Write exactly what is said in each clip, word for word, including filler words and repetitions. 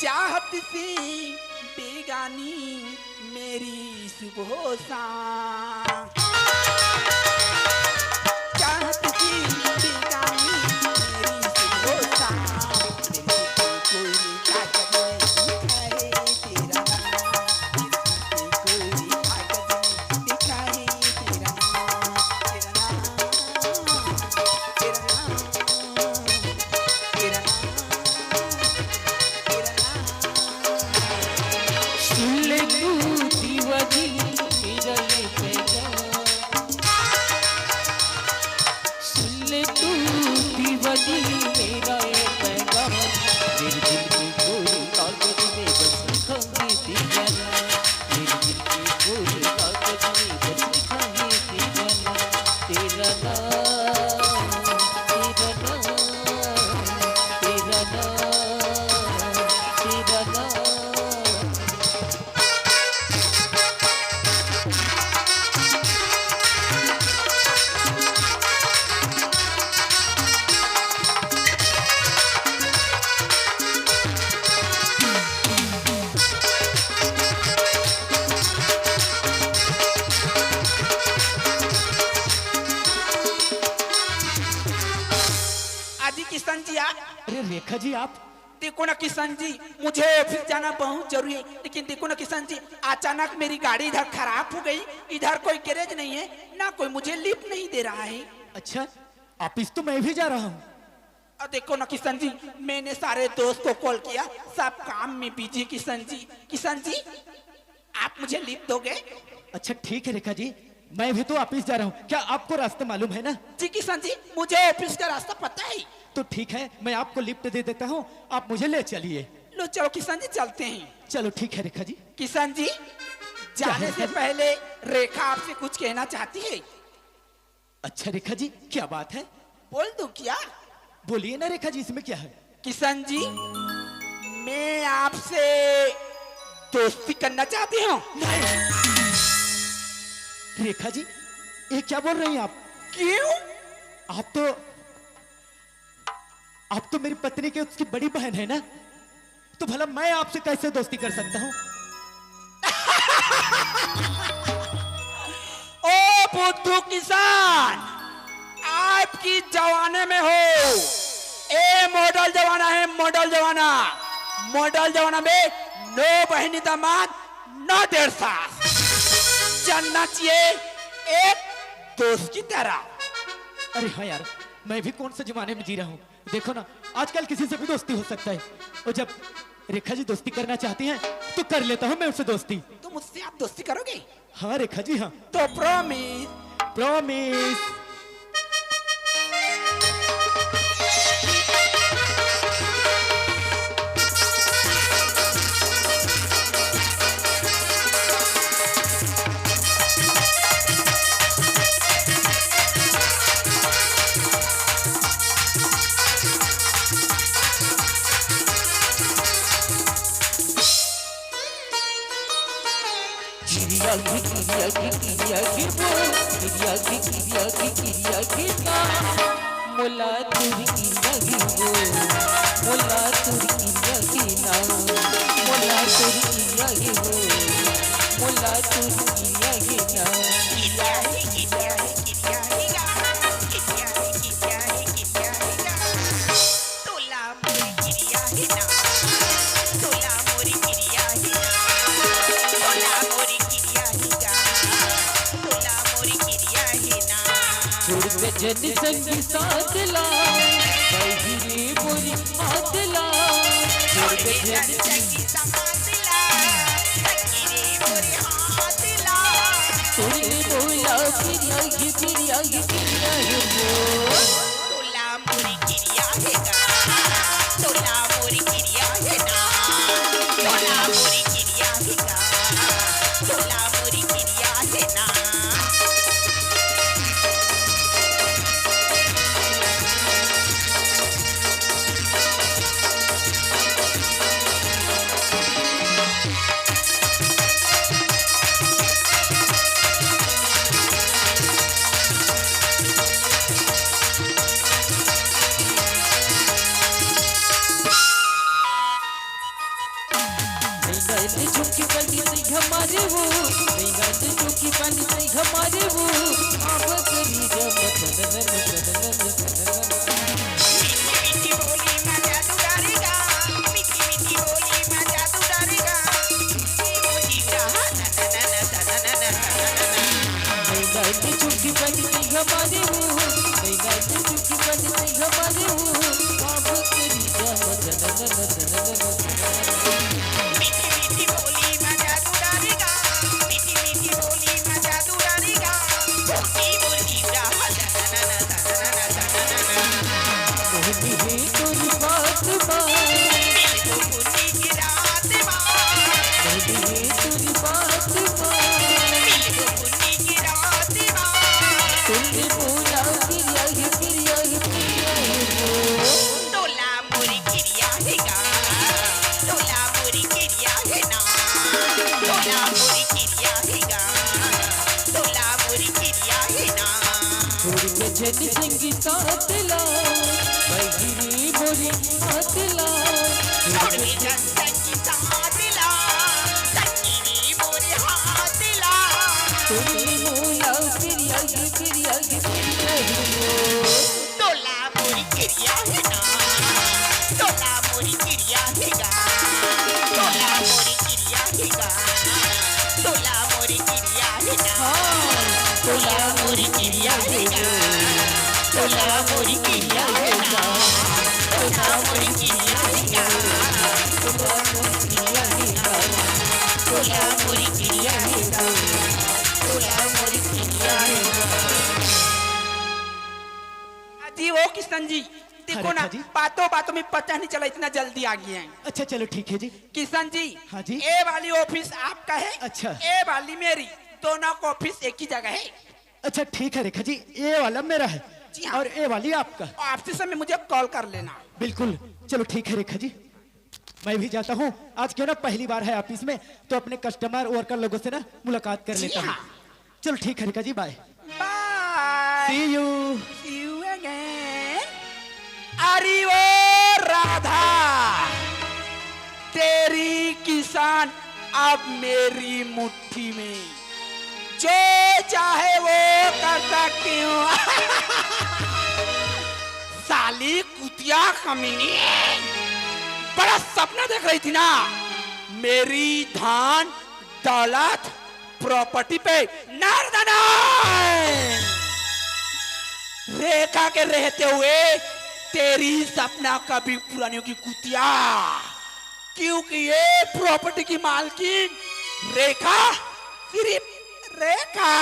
चाहत से बेगानी मेरी सुबह शाम। चाहत से बेगानी मेरी सुबह शाम। दिल की कोई ताकत नहीं है तेरा नाम। दिल की कोई ताकत नहीं है तेरा नाम। तेरा नाम, तेरा नाम। सुन ले तू दीवानी मेरा ये पैगाम, सुन ले तू दीवानी मेरा ये पैगाम। मेरे दिल के कोरे कागज में बस लिखांगे तेरा नाम। मेरे दिल के कोरे कागज में बस लिखांगे तेरा नाम। तेरा नाम, तेरा नाम, तेरा नाम, तेरा नाम। अजी किशन जी, आप? अरे रेखा जी, आप? देखो ना किशन जी, मुझे ऑफिस जाना बहुत जरूरी है, लेकिन देखो ना किशन जी, अचानक मेरी गाड़ी इधर खराब हो गई। इधर कोई गैरेज नहीं है, ना कोई मुझे लिफ्ट नहीं दे रहा है। अच्छा, ऑफिस तो मैं भी जा रहा हूँ। और देखो ना किशन जी, मैंने सारे दोस्त को कॉल किया, सब काम में बिजी। किशन जी, किशन जी, आप मुझे लिफ्ट दोगे? अच्छा ठीक है रेखा जी, मैं भी तो ऑफिस जा रहा हूँ, क्या आपको रास्ता मालूम है ना? जी किशन जी, मुझे ऑफिस का रास्ता पता है। तो ठीक है, मैं आपको लिफ्ट दे देता हूँ, आप मुझे ले चलिए। लो चलो किशन जी, चलते हैं। चलो ठीक है रेखा जी। किशन जी, जाने से पहले रेखा आपसे कुछ कहना चाहती है। अच्छा रेखा जी, क्या बात है? बोल दूं क्या? बोलिए ना रेखा जी, इसमें क्या है? किशन जी, मैं आपसे दोस्ती करना चाहती हूँ। नहीं। रेखा जी, ये क्या बोल रही हैं आप? क्यों? आप तो, आप तो मेरी पत्नी के उसकी बड़ी बहन है ना, तो भला मैं आपसे कैसे दोस्ती कर सकता हूँ? ओ बुद्धू किसान, आज की जमाने में हो, ए मॉडल जमाना है, मॉडल जमाना। मॉडल जमाना में नो बहिनी दामाद, नो देर सास। चलना चाहिए एक दोस्त की तरह। अरे हाँ यार, मैं भी कौन से जमाने में जी रहा हूँ। देखो ना, आजकल किसी से भी दोस्ती हो सकता है। और जब रेखा जी दोस्ती करना चाहती हैं, तो कर लेता हूँ मैं उनसे दोस्ती। तो मुझसे आप दोस्ती करोगे? हाँ रेखा जी, हाँ। तो प्रॉमिस। प्रॉमिस। किरिया घी, किरिया घी, किरिया घी बोल, किरिया घी, किरिया घी, किरिया घी ना। मोला तोर किरिया घी बोल, मोला तोर किरिया घी ना। मोला तोर किरिया घी बोल, मोला तोर किरिया घी ना। किरिया घी, किरिया घी, किरिया घी ना। किरिया घी, किरिया घी, किरिया घी ना। तोला मोरी किरिया हे ना, तोला मोरी किरिया हे ना, तोला मोरी किरिया हे गा, तोला मोरी किरिया हे ना। छोड़ के झन संगी साथ ला, भाई रे मोरी हाथ ला। छोड़ के झन संगी साथ ला, भाई रे मोरी हाथ ला। तोरे बोला किरिया हे, किरिया हे, किरिया हे बोल। तोला मोरी किरिया हे गा, तोला मोरी किरिया हे ना, तोला मोरी किरिया हे गा, तोला मोरी किरिया हे ना। गाइले चुकी पानी तई हमारे वो, नहीं गाइले चुकी पानी तई हमारे वो, आवा करी जब चननन चननन चननन। मीठी मीठी बोली मा जादू डारेगा, मीठी मीठी बोली मा जादू डारेगा। वो जीवरा हा, ना, ना, ना, ना, ना, ना, ना, ना, ना। नहीं गाइले चुकी पानी तई हमारे वो, नहीं गाइले चुकी पानी तई हमारे वो, आवा करी जब चननन चननन। मीठी मीठी बोली मा जादू डारेगा, मीठी मीठी बोली मा जादू डारेगा। भूखी मुर्गी का मोहिनी है तोरी बात मा। मिलबो पुन्नी की रात मा। मोहिनी है तोरी बात मा। मिलबो पुन्नी की रात मा। तुमने बोला कि यही, कि यही, कि यही वो। तोला मोरी किरिया हे गा, तोला मोरी किरिया हे ना, तोला मोरी किरिया हे गा, तोला मोरी किरिया हे ना। छोड़ के झन संगी साथ ला, बैगिरी मोरी हाथ ला। छोड़ के झन संगी साथ ला, संगी मोरी हाथ ला। तुमने बोला फिर यही, फिर यही, फिर यही वो। तोला मोरी किरिया हे ना, तोला मोरी किरिया हे गा, तोला मोरी किरिया हे गा, तोला मोरी किरिया हे ना, हाँ, तोला मोरी किरिया हे गा, तोला मोरी किरिया हे ना, तोला मोरी किरिया हे गा, तोला मोरी किरिया हे गा, तोला मोरी किरिया हे गा, तोला मोरी किरिया हे गा। जी, ओ किशन जी, देखो अरे ना, जी। बातों बातों में पता नहीं चला, इतना जल्दी आ गए हैं। अच्छा, चलो ठीक है जी। किशन जी, हाँ जी। ए वाली ऑफिस आपका है, अच्छा। ए वाली मेरी, दोनों का ऑफिस एक ही जगह है। अच्छा, ठीक है रेखा जी, ये वाला मेरा है जी हाँ। और ये वाली आपका। आपसे समय मुझे कॉल कर लेना। बिल्कुल, चलो ठीक है रेखा जी, मैं भी जाता हूँ। आज क्यों ना पहली बार है ऑफिस में, तो अपने कस्टमर वर्कर लोगों से ना मुलाकात कर जी लेता हूँ। हाँ। चलो ठीक है रेखा जी, बाय। बाय। See you। See you again। अरे ओ राधा, तेरी किसान अब मेरी मुट्ठी में, जो चाहे वो कर सकती हूँ। साली कुतिया कमीनी, बड़ा सपना देख रही थी ना, मेरी धन दौलत प्रॉपर्टी पे नर्दना। रेखा के रहते हुए तेरी सपना कभी पूरा नहीं होगी कुतिया, क्योंकि ये प्रॉपर्टी की मालकिन रेखा, सिर्फ रेखा।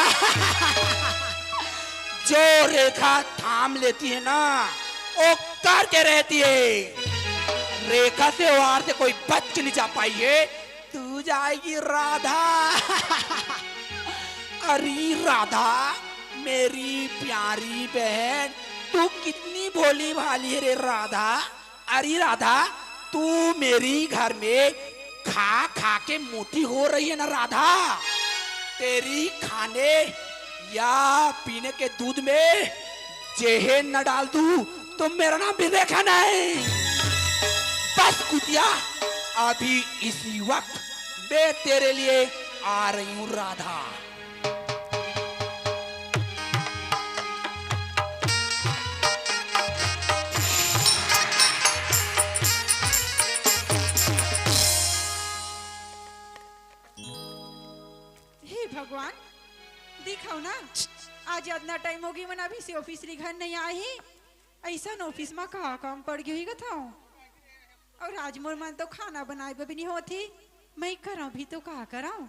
जो रेखा थाम लेती है ना, वो करके रहती है। रेखा से वार से कोई बच के नहीं जा पाई है। तू जाएगी राधा। अरे राधा, मेरी प्यारी बहन, तू कितनी भोली भाली है रे राधा। अरे राधा, तू मेरी घर में खा खा के मोटी हो रही है ना राधा। तेरी खाने या पीने के दूध में जहर न डाल दूं तो मेरा नाम भी रेखा नहीं। बस कुतिया, अभी इसी वक्त मैं तेरे लिए आ रही हूँ राधा। हे भगवान, दिखाओ ना, आज इतना टाइम होगे, मन अभी से ऑफिस ले घर नहीं आए हे। अइसन ऑफिस मा का काम पड़ गे होही कथंव। अउ आज मोर मन तो खाना बनाए बर भी नहीं होत हे, मैं करंव भी तो का करंव।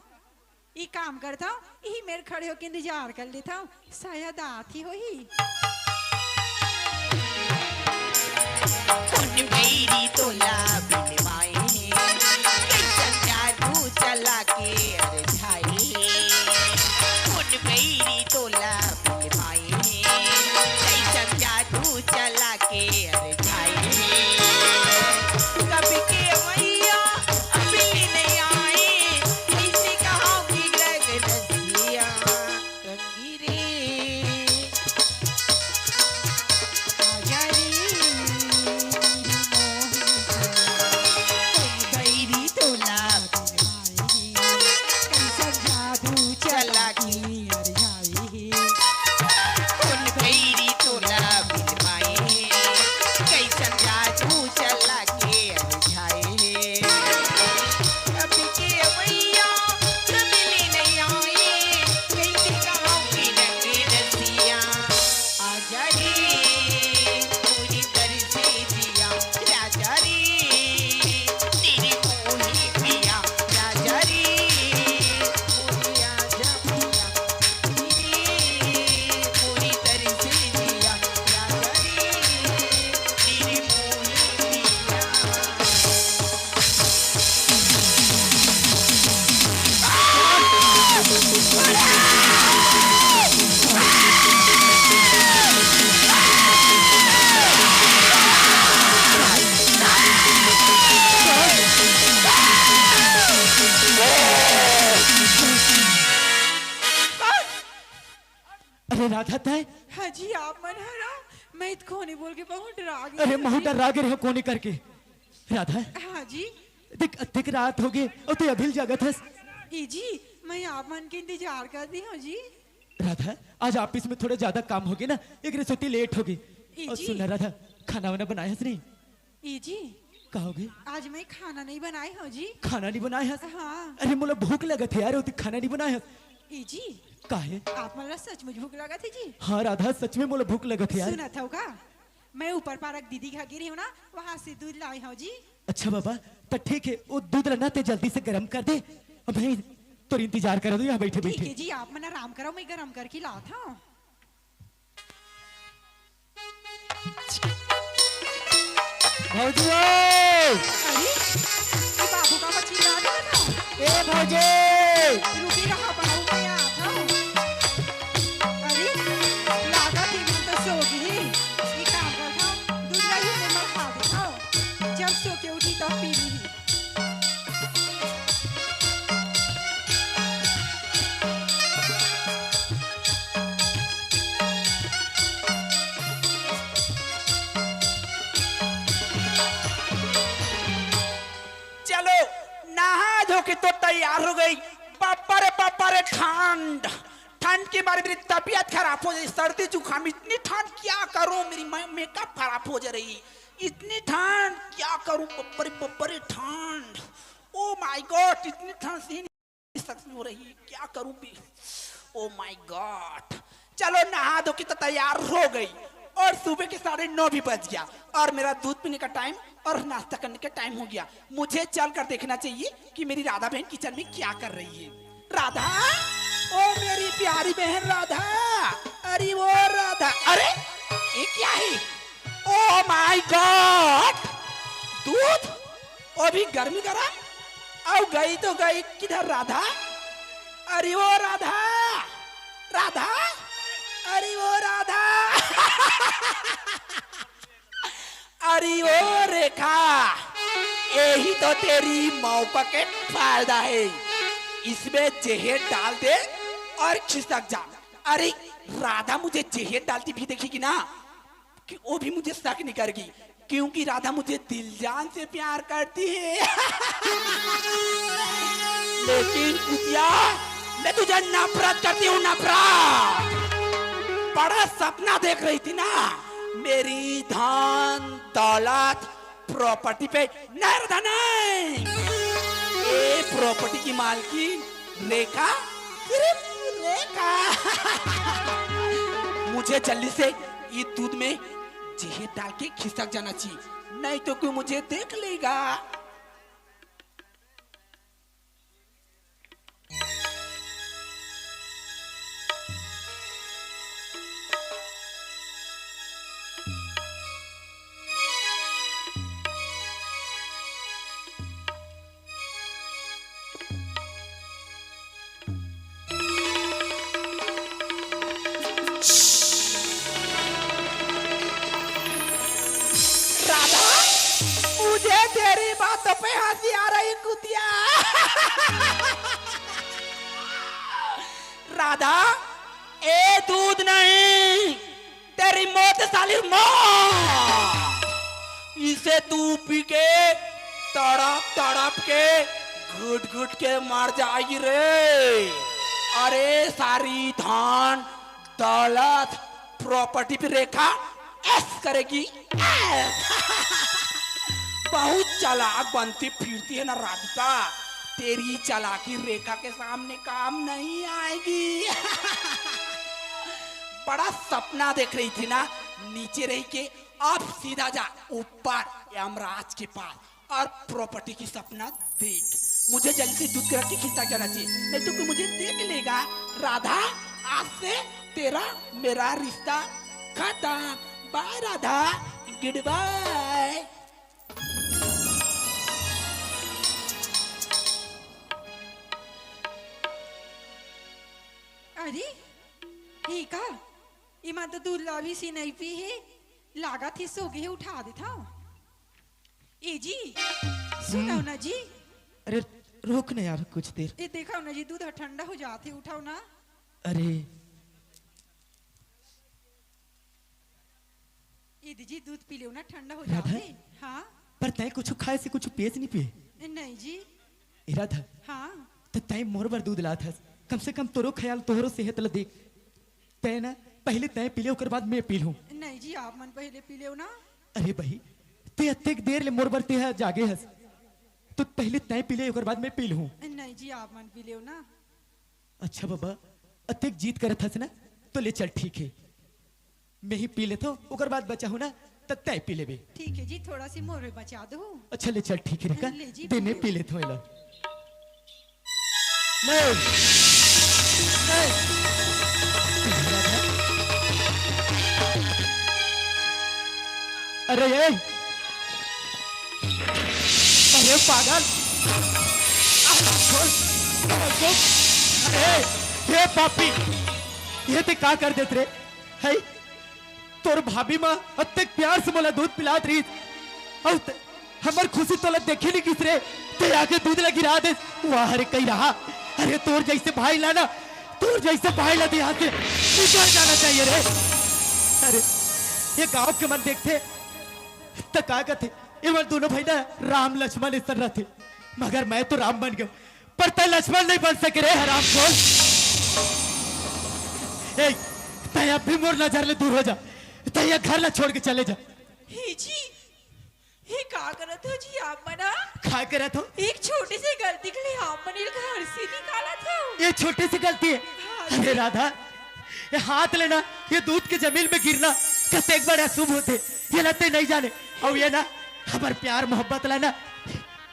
ई काम करथंव, इही मेर खड़े होके इंतजार कर लेथंव, शायद आत ही होही। कोन बइरी तोला बिलवाए हे, कइसन जादू चला के अरझाए हे। कोन बइरी तोला बिलवाए हे, कइसन जादू चला के अरझाए हे। कब के मइया अभी नइ आए, कइसे कहां गिरग नदिया। राधा, तैं? हाँ जी, आप मन हरा, मैं तो कोनी बोल के बहुत डरा गई अरे, हूँ महू जी। डरा गे रहे हो कोनी करके। राधा, हाँ जी। देख, देख, रात हो गई और तैं अभी जगत हस। ए जी, मैं आप मन के इंतजार कर रही हूँ जी। राधा, आज ऑफिस में थोड़ा ज्यादा काम हो गया ना, एकरे सेती लेट हो गई। ए और जी। सुन ना राधा, खाना वाना बनाए हस नहीं? ए जी। का हो गई? आज मैं खाना नहीं बनाए हूँ जी। खाना नहीं बनाए हस? हाँ। अरे, मोला भूख लगत हे यार, तैं खाना नहीं बनाए हस। ए जी। काहे? आप मन ला सचमुच भूख लगत हे जी? हाँ राधा, सच में मोला भूख लगत हे यार। सुनत हव का? मैं ऊपर पारक दीदी घर गे रही हूँ ना, वहाँ से दूध लाए हूँ जी। अच्छा बाबा, त ठीक है, वो दूध ला ना तैं जल्दी से गरम कर दे। अब मैं तोर इंतजार करत हूँ यहाँ बैठे ठीक बैठे। है जी, आप मन आराम करो, मैं गरम करके लात हूँ। भौजी हो! अरे, ये बाबू का मछली आ गया था। ए भौजी! रुकी रहा, बहू, मैं आ था। अरे, लागा थी, मैं तो सो गई। ये काम कर था, दूध लाई हूँ, मैं खा दे था। जब सो के उठी, तब पी ली। चलो, नहा धो के तो तैयार हो गई। बापा रे, बापा रे, ठंड, ठंड के मारे मेरी तबीयत खराब हो जाए, सर्दी जुकाम, इतनी ठंड क्या करूं, मेरी मे-, मेकअप खराब हो जा रही, इतनी ठंड क्या करूं, बप्परे, बप्परे, ठंड, ओ माय गॉड, इतनी ठंड से सच में हो रही है, क्या करूं भी? Oh my God. चलो, नहा धो के तो तैयार हो गई और सुबह के साढ़े नौ भी बज गया और मेरा दूध पीने का टाइम और नाश्ता करने का टाइम हो गया। मुझे चल कर देखना चाहिए कि मेरी राधा बहन किचन में क्या कर रही है। राधा, ओ मेरी प्यारी बहन राधा, अरे वो राधा, अरे ये क्या है? ओ माय गॉड, दूध, वो भी गर्मी गरम। अउ गई तो गई किधर राधा? अरे वो राधा, राधा, अरे वो राधा। अरे वो रेखा, यही तो तेरी मौका के फायदा है। इसमें जहर डाल दे और खिसक जा। अरे राधा मुझे जहर डालती भी देखेगी ना, कि वो भी मुझे शक नहीं करेगी, क्योंकि राधा मुझे दिल जान से प्यार करती है। लेकिन कुतिया, मैं तुझे नफरत करती हूँ, नफरत। बड़ा सपना देख रही थी ना, मेरी धन दौलत प्रॉपर्टी पे। नहीं राधा, नहीं, ये प्रॉपर्टी की मालकिन रेखा, सिर्फ रेखा। मुझे जल्दी से ये दूध में जहर डाल के खिसक जाना चाहिए, नहीं तो कोई मुझे देख लेगा। राधा, मुझे तेरी बातों पे हंसी आ रही, कुतिया। राधा, ए दूध नहीं, तेरी मौत, साली मौत। इसे तू पी के तड़प तड़प के घुट घुट के मर जाएगी रे। अरे सारी धन दौलत प्रॉपर्टी पे रेखा ऐश करेगी। बहुत चालाक बनती फिरती है ना राधिका, तेरी चालाकी रेखा के सामने काम नहीं आएगी। बड़ा सपना देख रही थी ना, नीचे रह के, अब सीधा जा ऊपर यमराज के पास और प्रॉपर्टी की सपना देख। मुझे जल्दी से दूध के रख के खिसक जाना चाहिए, नहीं तो कोई मुझे देख लेगा। राधा, आज से तेरा मेरा रिश्ता खत्म। बाय राधा, गुड बाय। अरे, हे का? इमा तो दूध ला भी सी नहीं पी है, लागत ही सो गए, उठा देता हूँ। ए जी, सुनाओ हम्म। ना जी। अरे, रुक ना यार, कुछ देर। ए, देखाओ ना जी, दूध ठंडा हो जाते, उठाओ ना। अरे, दीदी जी, दूध पी लेव ना, ठंडा हो राधा? जाथे। हाँ। पर तैं कुछ खाए से कुछ पिए से नहीं पिए? नहीं जी। ए राधा, हाँ। त तैं मोर बर दूध लात हस, कम से कम तोरो ख्याल, तोहरो सेहत ला देख। तैं ना, पहले तैं पी ले, ओकर बाद मैं पी लूं। नहीं जी, आप मन पहले पी लेव ना। अरे बही, तैं अतेक देर ले मोर बर तैं जागे हस, त पहले तैं पी ले, ओकर बाद मैं पी लूं। नहीं जी, आप मन पी लेव ना। अच्छा बाबा, अतेक जिद करत हस ना, तो ले चल, ठीक हे, मैं ही पी लेथों, ओकर बाद बचा हो ना, त तैं पी लेबे। ठीक हे जी, थोड़ा सी मोर बचा दो। अच्छा ले चल, ठीक हे रे का, ले जी, दे मैं पी लेथों एला। ले, ले। अरे ए, अरे पागल, अरे, हे पापी, ये तैं का कर देत रे? हे, तोर भाभी माँ अतेक प्यार से मोला दूध पिलात रहिस, अउ त-, हमर खुशी तोला देखे नहीं गिस रे, तैं आके दूध ला गिरा देस। वाह रे कइरहा, अरे तोर जइसे भाई ला ना, तोर जइसे भाई ला देहात से निकल जाना चाहिए रे। अरे ये गांव के मन देखथे त का कथे, एमन दूनों भाई ना राम लक्ष्मण असन रथे, मगर मैं तो राम बन गेंव, पर तैं लक्ष्मण नहीं बन सके रे हरामखोर। ए, तैं अब भी मोर नजर ले दूर हो जा, तैं ये घर ला छोड़ के चले जा। हे जी, हे का करत हो जी आप मन ह? का करत हो? एक छोटे से गलती के लिए आप मन ल घर से निकालत हो। ये छोटे से गलती हे? हाँ अरे जी। राधा, ये हाथ ले ना, ये दूध के जमीन में गिरना कतेक बड़ा शुभ होथे, ये ला तैं नहीं जाने। अउ ये ना, हमर प्यार मोहब्बत ला ना,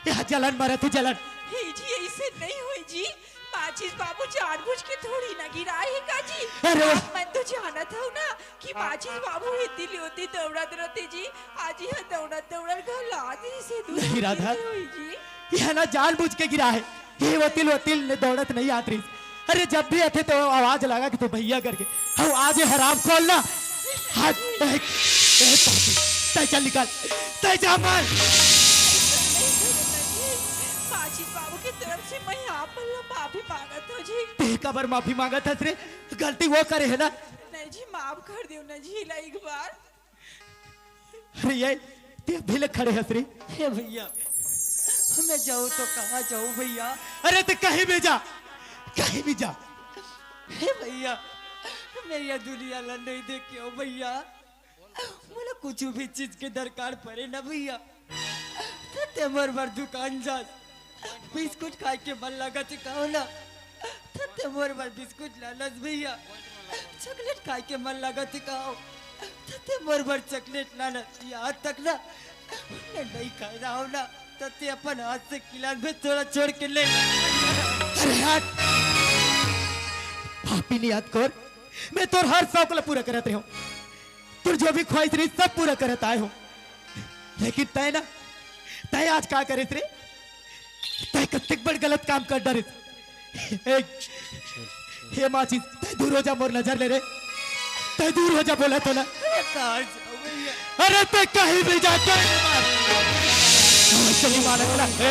ये जलन मरत हे, जलन। हे जी, अइसे नहीं होय जी, माचिस बाबू जानबूझ के थोड़ी ना गिराए हे का जी? अरे वाह। आप मन तो जानत हो ना कि माचिस बाबू एती ले ओती दौड़त रथे जी, आज ये दौड़त दौड़त घर ला दिस हे दूध नहीं राधा, पीने होई जी। ये ना जानबूझ के गिरा हे, ये ओती ले ओती ले दौड़त नहीं आत रहिस। अरे जब भी आथे तो आवाज लगा के तो भैया करके, हम आज ये हरामखोर ना, आज ए, ए, तैं चल निकल, तैं जा मर। माचिस बाबू की तरफ से मैं आप मन ला माफी मांगत हो जी। तैं काबर माफी मांगत हस रे? गलती वो करे हे ना। नहीं जी, माफ कर देव ना जी, ला एक बार। अरे ये, तैं अभी ले खड़े हस रे। हे भैया, मैं जाऊँ तो कहाँ जाऊँ भैया? अरे तैं कहीं भी जा, कहीं भी जा। हे भैया, मैं ये दुनिया ला नहीं देखे हो भैया। मोला कुछ भी चीज के दरकार परे ना भैया, त तैं मोर बर दुकान जास। बिस्कुट खाए के मन लागत हे कहो ना, त तैं मोर बर बिस्कुट लानस भैया। चॉकलेट खाए के मन लागत हे कहो, त तैं मोर बर चॉकलेट लानस। यहाँ तक ना, मैं नहीं खाए रहा हूँ ना, त तैं अपन हाथ से खिलान में थोड़ा छोड़ के ले। अरे हट, पापी नियत खोर, मैं तोर हर शौक ला पूरा करत रहे हूँ। तोर जो भी ख्वाहिश रही, सब पूरा करत आए हो। लेकिन तैं ना, तैं आज का करेस रे? तैं कतेक बड़ गलत काम कर डरेस। ए, हे माचिस, तैं दूर हो जा, मोर नजर ले रे। तैं दूर हो जा, बोलत हों ना। अरे कहाँ जाऊँ भैया? अरे तैं कहीं भी जा, कहीं भी मर। चली मालक ना। ए,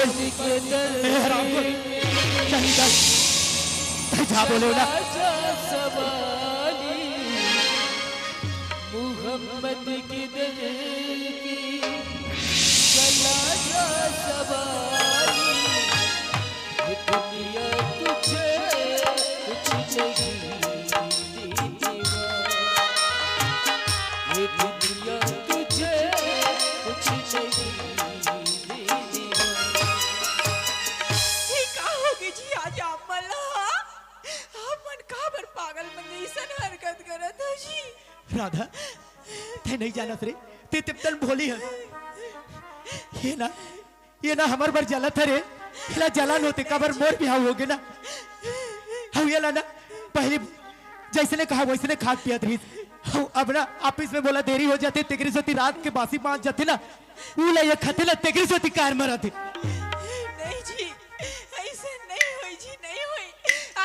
ए, हराम को। चली जा। तैं जा बोले ना। मोहम्मद के दर की चला जा सवारी। ये दुनिया तुझे कुछ नहीं देने वाली। ये दुनिया तुझे कुछ नहीं देने वाली। ये का होगे जी आज आप मन ला? आप मन काबर पागल मन जइसन हरकत करत हो जी? राधा, तैं नहीं जानस रे, तैं तेतन भोली हस। ये ना, ये ना हमर बर जलत हे रे, एला जलन होथे, काबर मोर बिहाव होगे ना। हऊ एला ना, पहली जइसने कहा वइसने खात पियत रहिस। हऊ अब ना office में मोला देरी हो जाथे, तेकरे सेती रात के बासी बाँच जाथे ना, ऊ ला ये खाथे ना, तेकरे सेती कार मरत हे। नहीं जी, अइसे नहीं होई जी, नहीं होई।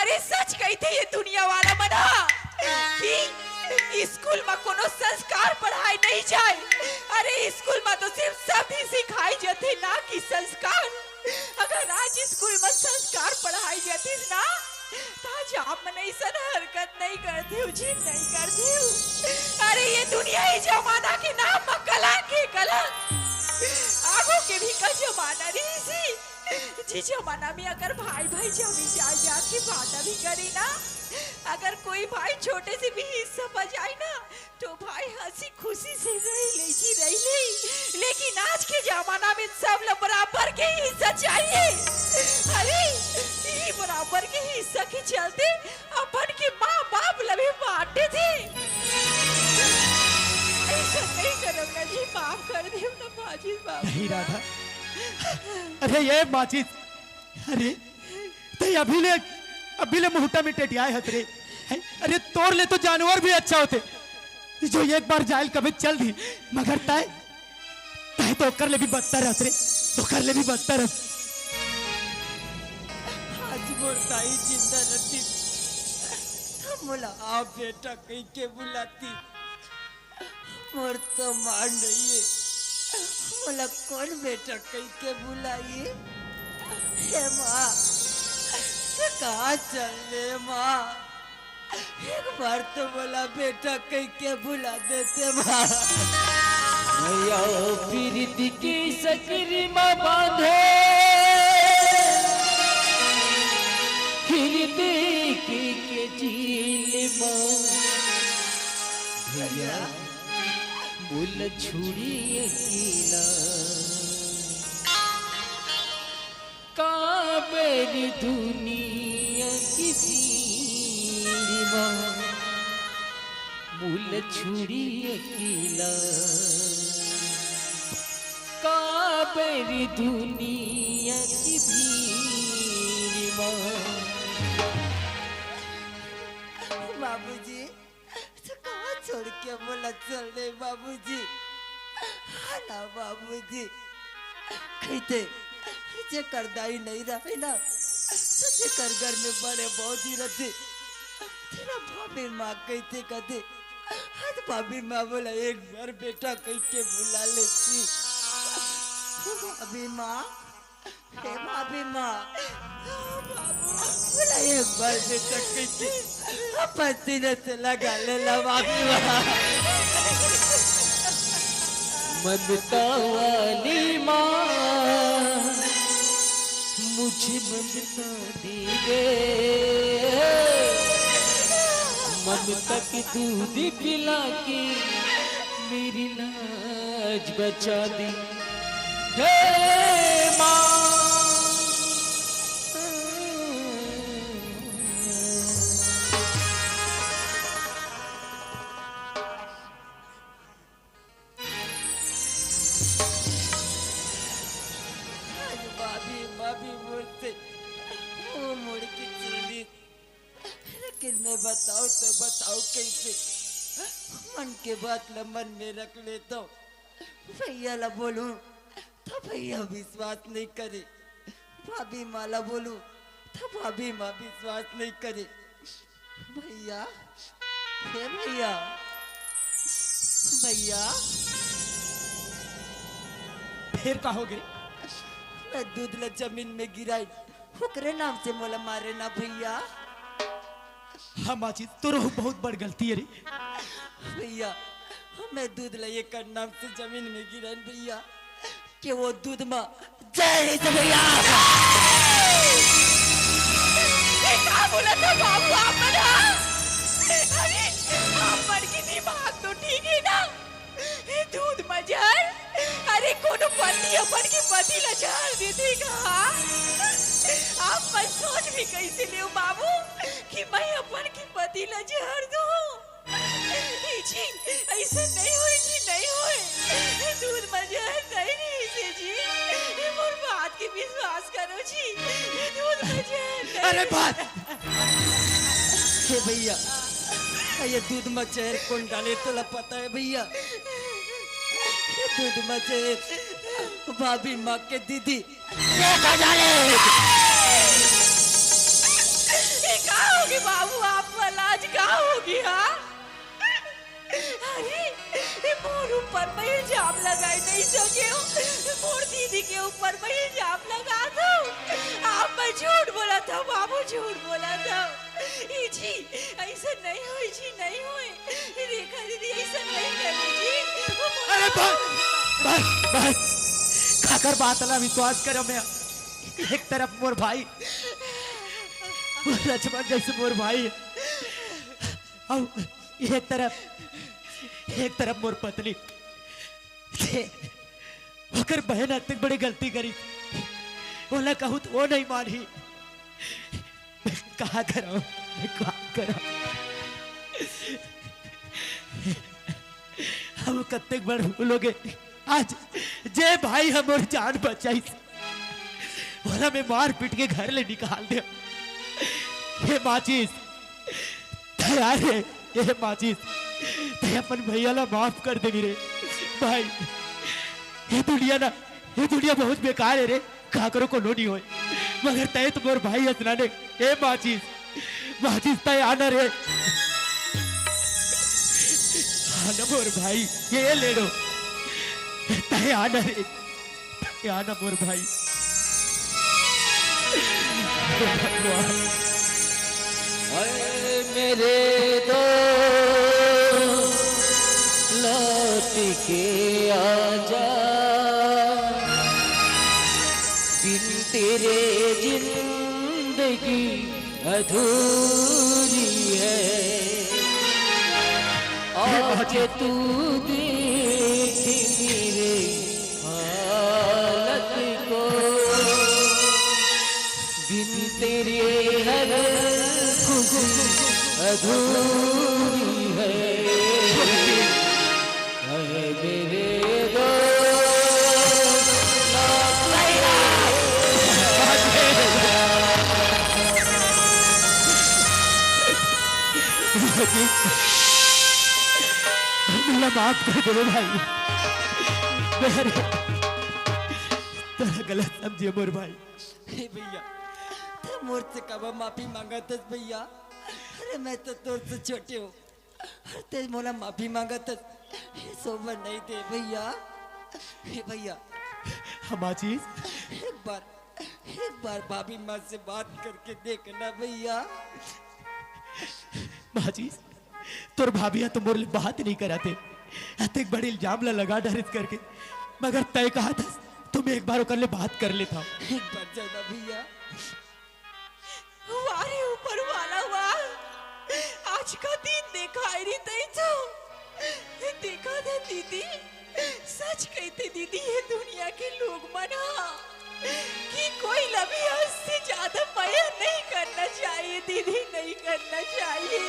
अरे सच कहिथे ये दुनिया वाला मन ह कि स्कूल म कोनो संस्कार पढ़ाए नहीं जाए। अरे स्कूल म तो सिर्फ सभ्य सिखाए जाथे, ना कि संस्कार। अगर आज स्कूल म संस्कार पढ़ाए जातिस ना, त आज आप मन अइसन हरकत नइ करतेव जी, नइ करतेव। अरे ये दुनिया, ये जमाना के नाम म कलंक हे, कलंक। आगू के भी का जमाना रहिस हे, जे जमाना में अगर भाई भाई जमीन जायदाद के बांटा भी करे ना, अगर कोई भाई छोटे से भी हिस्सा पा जाए ना, तो भाई हंसी खुशी से रह ले जी, रह ले। लेकिन आज के जमाना में सब ला बराबर के हिस्सा चाहिए। अरे, ये बराबर के हिस्सा के चलते अपन के माँ बाप ला भी बांटे थे। अइसन नइ करव ना जी, माफ कर देव ना माँ जी, माफ नहीं कर। राधा, अरे ये माँ जी, अरे, तैं अभी ले, अभी ले मुहूटा में टेटियाए हस रे। हैं? अरे, तोर ले तो जानवर भी अच्छा होते, जो एक बार जायल कबे चल दी, मगर तैं, तैं तो ओकर ले भी बदतर हस रे, ओकर ले भी बदतर हस। आज मोर दाई जिंदा रहती, त मोला आप बेटा कहि के बुलाती। मोर तो माँ नइ हे, मोला कोन बेटा कहि के बुलाही? हे माँ, तैं कहाँ चल दे माँ? एक बार तो मोला बेटा कहि के बुला देते माँ। मया पीरित के सकरी म बांधे, फिर देखे के झील म। भैया, मोला छोड़ी अकेला। काबर दुनिया के भीड़ म मोला छोड़ी अकेला। काबर दुनिया के भीड़ म। बाबूजी, त कहाँ छोड़ के मोला चल दे बाबूजी? हाँ ना बाबूजी, कहिथे, जेकर दाई नइ रहे ना, त जेकर घर में बड़े भौजी रहिथे, तेला भाभी माँ कहिथे कहिथे। आज भाभी माँ मोला एक बार बेटा कहि के बुला लेती। भाभी माँ, हे भाभी माँ, ओ बाबू, बोला एक बार बेटा कहि के, अपन सीने से लगा ले ला भाभी माँ। ममता वाली माँ, मुझे ममता दे दे, ममता के दूध पिला के मेरी लाज बचा दे। हे माँ। आज भाभी, भाभी बोलते, वो मुड़ के चली। लेकिन मैं बताऊं तो बताऊं कैसे? मन के बात ला मन में रख लेता हूँ। भैया ला बोलूं तो भैया विश्वास नहीं करे, भाभी माँ ला बोलूं तो भाभी माँ विश्वास नहीं करे। भैया, हे भैया, भैया। फिर का हो गे? मैं दूध ला जमीन में गिराई, ओकरे नाम से मोला मारे ना भैया। हाँ माँ जी, तोरो बहुत बड़ गलती हे रे। भैया, मैं दूध ला एकर नाम से जमीन में गिराई भैया, के वो दूध म जहर हे भैया। ये का बोलत हे बाबू आप मन, हाँ? अरे, आप मन के दिमाग तो ठीक हे ना? ये दूध म जहर? अरे, कोनो पति अपन के पति ला जहर देथे का? आप मन सोच भी कैसे लेव बाबू कि मैं अपन के पति ला जहर दूं? ए जी, अइसन नइ होय जी, नइ होय। दूध म जहर नइ रहिस हे जी। ए मोर बात के विश्वास करो जी। दूध म जहर नइ अरे रहिस। बात। हे भैया, ये दूध म जहर कोन डाले तोला पता हे भैया? ये दूध म जहर भाभी माँ के दीदी ये का जाने? ये का होगे बाबू, आप मन ला आज का होगे, हाँ? अरे, ये मोर ऊपर में इल्जाम लगाए नइ सकेव, मोर दीदी के ऊपर में इल्जाम लगा दो। आप मन झूठ बोलत हव बाबू, झूठ बोला था। ए जी, ऐसा नहीं होय जी, नहीं होय। रेखा दीदी ऐसा नहीं करे जी। वो मोर अरे भाई, भाई, भाई, काकर बात ला विश्वास करो मैं। एक तरफ मोर भाई, मोर लक्ष्मण जैसे मोर भाई, अउ एक तरफ, एक तरफ मोर पत्नी। ते ओकर बहन अतेक बड़े गलती करी, ओला कहूँ त ओ नहीं मानही। मैं का करंव, मैं का करंव? हम कतेक बड़ भूल हो गए। आज जे भाई हमर जान बचाइस, ओला मैं मार पीट के घर ले निकाल देंव। हे माचिस, तैयार हे, हे माचिस, तैं अपन भैया ला माफ कर देबे रे। भाई, ये दुनिया ना, ये दुनिया बहुत बेकार हे रे। काकरो कोनो नहीं होय, मगर तैं तो मोर भाई हस ना रे। ए माचिस, माचिस तैं आना रे। आना मोर भाई, ये ले लो। तैं आना रे, तैं आना मोर भाई। हे भगवान। हाय मेरे दोस्त, लौट के आजा, बिन तेरे जिंदगी अधूरी है। आके तू देख मेरे हालत को, बिन तेरे हर खुशी अधूरी है। ऐ मेरे दोस्त, मोला माफ कर दे भाई। मैं तोला गलत समझे मोर भाई। हे भैया, तैं मोर से काबर माफी मांगत हस भैया? अरे मैं तो तोर से छोटे हूँ। अरे तैं मोला माफी मांगत हस, ये शोभा नहीं दे भैया। हे भैया। हाँ माचिस। एक बार, एक बार भाभी माँ से बात करके देखना भैया। माचिस, तोर भाभी ह तो मोर ले बात नहीं करत हे। अतेक बड़े इल्जाम ला लगा डरिस करके, मगर तैं कहत हस, त मैं एक बार ओकर ले बात कर लेथंव। एक बार जाना भैया। वाह रे ऊपर वाला वाह, आज का दिन देखाय रे तैं तो। देखा था दीदी, सच कहते दीदी, ये दुनिया के लोग मन ह कि कोई ला भी हद से ज्यादा मया नहीं करना चाहिए दीदी, नहीं करना चाहिए।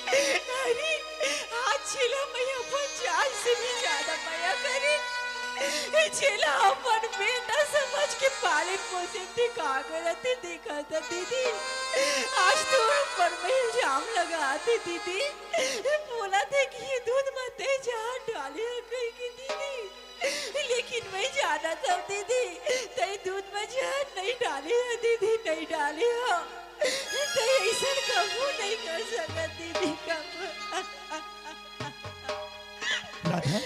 अरे आज जेला मैं अपन जान से भी ज्यादा मया करें, जेला अपन बेटा समझ के पाले पोसे, ते का करत हे देखा था दीदी। आज तोर ऊपर में इल्जाम लगात हे दीदी, बोलत हे कि ये दूध म ते जहर डाले ह कहिके दीदी। लेकिन मैं जानत हंव दीदी, तैं दूध म जहर नहीं डाले ह दीदी, नहीं डाले ह। तैं अइसन कभू नहीं कर सकत दीदी, कभू। राधा,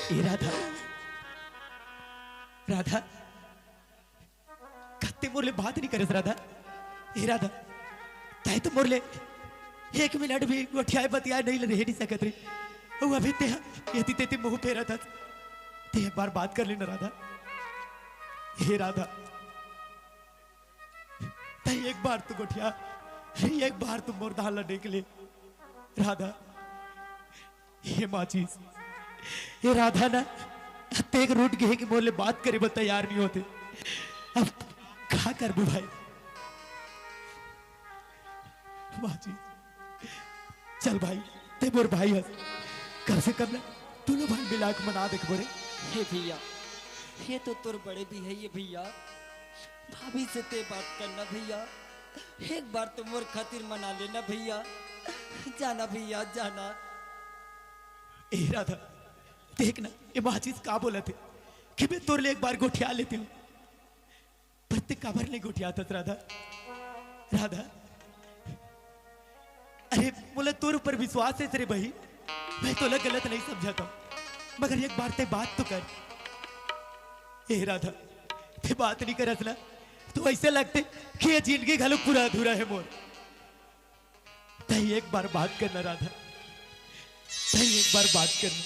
ए राधा, राधा, का तैं मोर ले बात नहीं करस राधा? ए राधा, तैं तो मोर ले एक मिनट भी गोठियाए बतियाए नहीं रहे नहीं सकत रे। अउ अभी तैं एती तेती मुंह फेरत हस। तैं एक बार बात कर ले ना राधा। हे राधा, तैं एक बार तो गोठिया, एक बार तो मोर दाल ला देख ले राधा। हे माचिस, ये राधा ना अतेक रूठ गे हे कि मोर ले बात करे बर तैयार नहीं होत हे। अब का करबो भाई? माचिस, चल भाई, तैं मोर भाई हस, कम से कम ना दूनों भाई मिला के मना देखबो रे। हे भैया, ये तो तोर बड़े भी हे ये भैया, भाभी से तैं बात करना भैया, एक बार तो मोर खातिर मना लेना भैया, जाना भैया, जाना। ए राधा, देख ना, ये माचिस का बोलत हे कि मैं तोर ले एक बार गोठिया लेते हंव, पर तैं काबर नहीं गोठियात हस राधा? राधा, अरे मोला तोर ऊपर विश्वास हे रे बही, मैं तोला गलत नहीं समझत हंव, मगर एक बार तैं बात तो कर। ए राधा, तैं बात नहीं करस ना, तो ऐसे लगते कि ये जिंदगी घलो पूरा अधूरा है मोर। तई एक बार बात करना राधा, तई एक बार बात करना।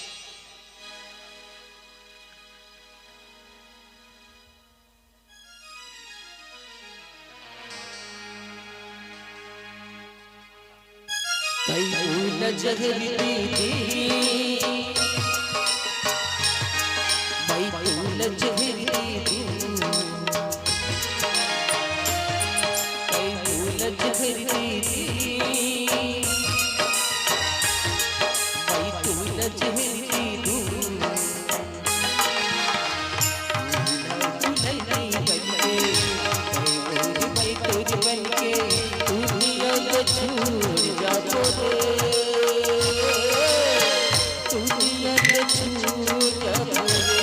तई फूल जहर दे दे, मई फूल जहर दे दे, तई फूल जहर दे दे, मई फूल जहर दे दे। दुल्हन बनके, मैं तोर बनके, दुनिया ल छोड़ जाबो रे। दुनिया ल छोड़ जाबो रे।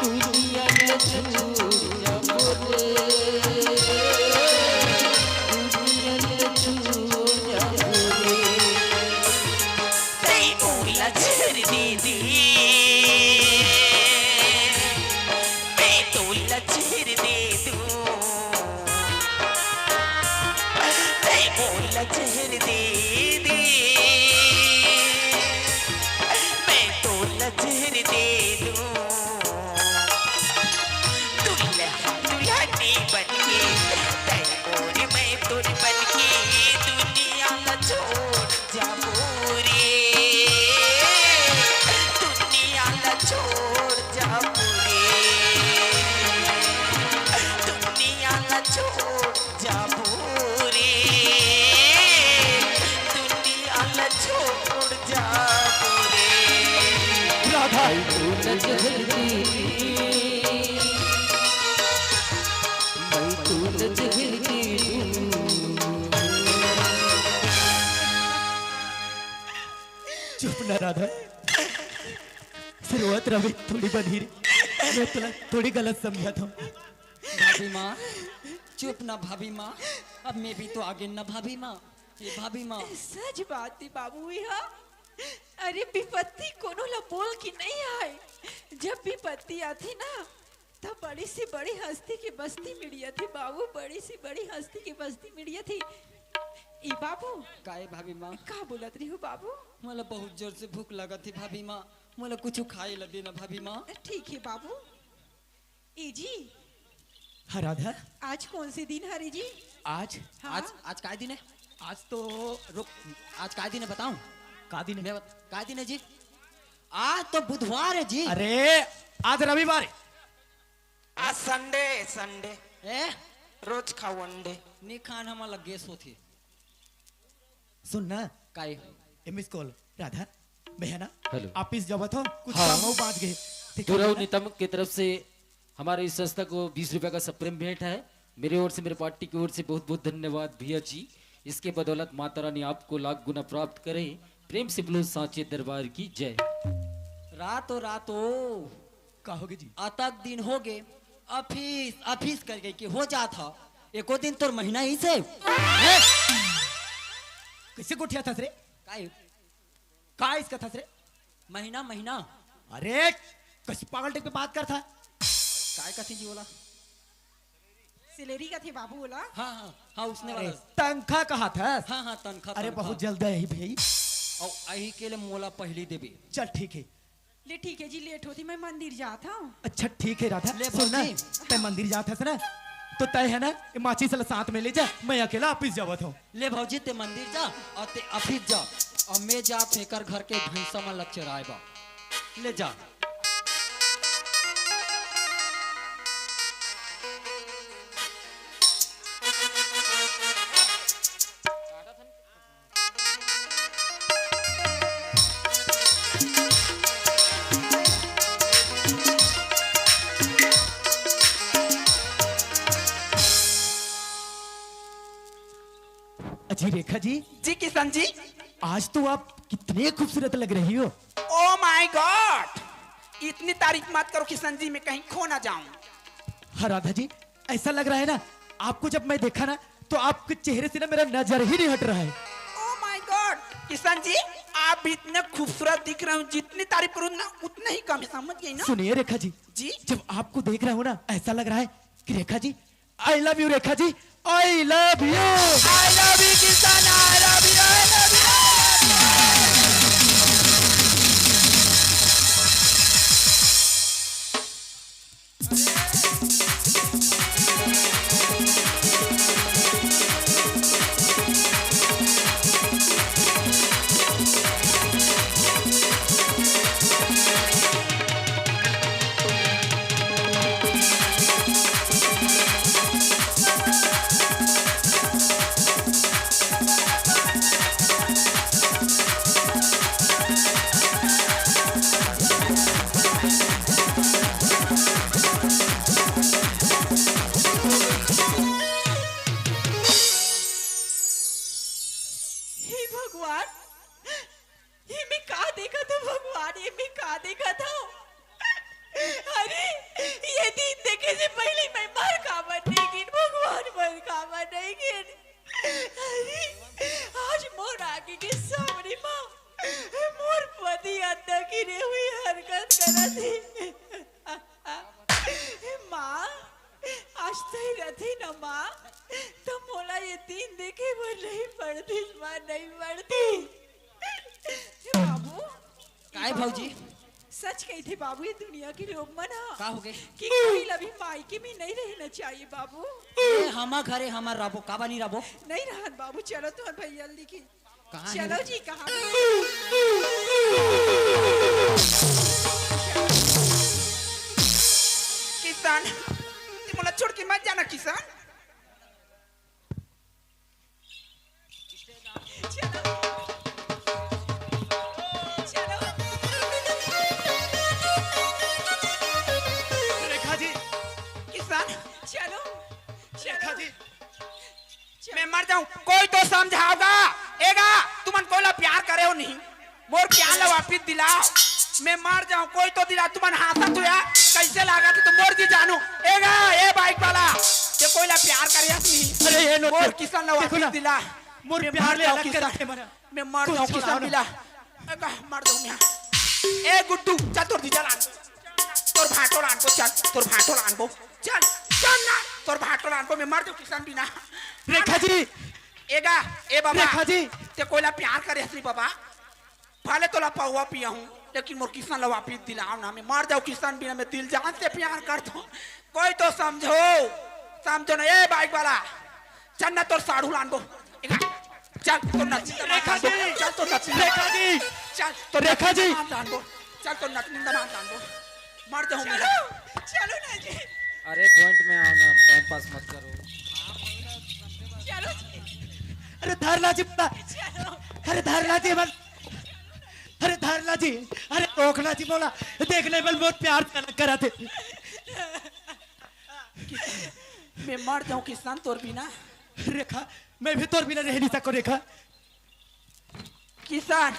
दुनिया ल छोड़ जाबो रे। दुनिया ल छोड़ जाबो रे। तई मोला जहर दे दे, मैं तोला जहर दे दूं। तई मोला जहर दे दे, मैं तोला जहर दे दूं। दुल्हा दुल्हनी बनके, तई मोर मैं तोर बनके, दुनिया ला छोड़ जाबो रे। दुनिया ला छोड़ जाबो रे। दुनिया ला छोड़ जाबो रे। दुनिया ला छोड़ जाबो रे। राधा। तई मोला जहर दे दे, मैं तोला जहर दे दूं। चुप ना राधा, सिर्फ रोवत रहे थोड़ी बनी रे। मैं तोला थोड़ी गलत समझा था। भाभी माँ, चुप ना भाभी माँ, अब मैं भी तो आगे ना भाभी माँ, ये भाभी माँ। सच बात हे बाबू, ये हा। अरे विपत्ति कोनो ला बोल के नहीं आए, जब विपत्ति आथे ना, तब बड़ी से बड़ी हस्ती के बस्ती मिड़िया थे बाबू, बड़ी से बड़ी हस्ती के बस्ती मिड़िया थे। ए बाबू, काय भाभी माँ? का बोलत रही हो बाबू? मोला बहुत जोर से भूख लगत हे भाभी माँ, मोला कुछ खाए ला देना भाभी माँ। ठीक हे बाबू। ए जी। हाँ राधा। आज कौन से दिन हरे जी? आज? हाँ। आज, आज काय दिन हे? आज तो रुक, आज काय दिन हे बताऊं? का दिन हे? मैं बत-, काय दिन हे जी? आज तो बुधवार हे जी। अरे, आज रविवार हे। आज Sunday, Sunday। ए? रोज खाओ अंडे। नी खान हमला gas होथे। सुन ना। काय? ए miss call, राधा, मैं हे ना, Hello। Office जावत हो, कुछ हाँ। काम हो बाँच गे। ठीक हे दुर्लभ ना? नितम की तरफ से हमारे इस संस्था को बीस रुपए का सप्रेम भेंट है। मेरे ओर से, मेरे party की ओर से बहुत बहुत धन्यवाद भैया जी। इसके बदौलत माता रानी आपको लाख गुना प्राप्त करे। प्रेम से बोलो सांचे दरबार की जय। रातो रातो। का होगे जी? अतक दिन होगे, office, office करके के हो जात ह। एको दिन तोर महीना ही से। ए? कइसे गोठियाथस रे? काय? का अइस कथस रे? महीना, महीना। अरे, कइसे पागल type के बात करथस? काय कथे जी ओला? Salary कथे बाबू ओला। हाँ, हाँ, हाँ, उसने अरे, वाला। तनखा कहाथस? हाँ, हाँ, तनखा, अरे, तनखा। बहुत जल्द आही भई। अउ आही के ले मोला पहिली देबे। चल, ठीक हे। ले ठीक हे जी, late होथे, मैं मंदिर जात हंव। अच्छा ठीक हे राधा, ले सुन ना, भौजी। तैं मंदिर जात हस ना, तो तैं हे ना, ए माचिस ला साथ में ले जा, मैं अकेला office जावत हंव। ले भौजी, तैं मंदिर जा अउ तैं office जा, अउ मैं जात हंव एकर घर के भैंसा मन ला चराए बर। ले जा। अजी रेखा जी। जी किशन जी। आज तो आप कितने खूबसूरत लग रही हो। Oh my God! इतनी तारीफ मत करो किशन जी, मैं कहीं खो ना जाऊं। हाँ राधा जी, ऐसा लग रहा है ना, आपको जब मैं देखा ना, तो आपके चेहरे से ना मेरा नजर ही नहीं हट रहा है। Oh my God! Kishan ji, आप इतना खूबसूरत दिख रहा हूँ, जितनी तारीफ करूँ ना उतना ही कम है, समझ गई ना? सुनिए रेखा जी, जी? जब आपको देख रहा हूँ ना, ऐसा लग रहा है कि Rekha ji, I love you Rekha ji, I love you। I love you किसान, I love you, I love you। हे भगवान, ये मैं का देखत हूँ भगवान, ये मैं का देखत हूँ? अरे, ये दिन देखे से पहले मैं मर काबर नहीं गिन भगवान, मर काबर नहीं गिन? अरे, आज मोर आँखी के सामने माँ, मोर पति अंदर गिरे हुई हरकत करत हे। माँ, आज तई रथे न माँ, त मोला ये दिन देखे बर नहीं पड़तिस माँ, नहीं पड़तिस। हे बाबू, काय बाबू, भौजी? सच कहिथे बाबू, ये दुनिया के लोग मन ह का हो गे? कि कोई ला भी मायके में नहीं रहना चाहिए बाबू। ए, हमर घरे हमर रबो, काबर नहीं रबो? नहीं रहन बाबू, चलो तुम्हार भैया ल दिखी। कहाँ हे चलो रे? जी, कहाँ हे? किसान, तैं मोला छोड़ के मत जाना किसान। चलो। चलो। रेखा जी। किसान। चलो। रेखा जी। मैं मर जाऊं, कोई तो समझाओगा। एगा, तुमन कोई ला प्यार करे हो नहीं, मोर प्यार ला वापिस दिलाओ। मैं मर जाऊं, कोई तो दिला। तुमन हाँसत हो यार, कैसे लागत हे तो मोर जी जानू। एगा, ए बाइक वाला, तैं कोई ला प्यार करे हस नहीं। अरे ये नो, मोर किसान ला वापिस दिला। मोर प्यार ले अलग कर दे मरा। मैं मर जाऊं किसान दिला। एगा, मर जाऊं मैं। ए गुड्डू, चल तोर जीजा ला आन। तोर भांटो ला आनबो, चल, तोर भांटो ला आनबो। चल, चल ना, तोर भांटो ला आनबो, मैं मर जाऊं किसान बिना। रेखा जी। एगा, ए बाबा। रेखा जी। तैं कोई ला प्यार करे हस नहीं बाबा। भले तोला पौवा पिया हूँ, लेकिन मोर किसान ला वापिस दिलाओ ना, मैं मर जाऊं किसान बिना, मैं दिल जान से प्यार करता हूँ। कोई तो समझो, समझो ना, ए बाइक वाला। चल ना तोर साढ़ू ला आनबो। एगा, चल तोर नचनी दमांद ला आनबो। रेखा जी। चल तोर नचनी दमांद। रेखा जी। चल तोर रेखा नचनी जी। दमांद ला आनबो। चल तोर नचनी दमांद ला आनबो। मर जाऊं मैं। चलो, चलो ना जी। अरे point में आओ ना, time pass मत करो। चलो जी। अरे धर ला जी, चलो। अरे धर ला जी, मत। अरे धर ला जी, अरे रोक ला जी मोला। देख ले बल बहुत प्यार से अलग करा थे। मैं मर जाऊं किसान तोर बिना। रेखा, मैं भी तोर बिना रह नहीं सकूं रेखा। किसान।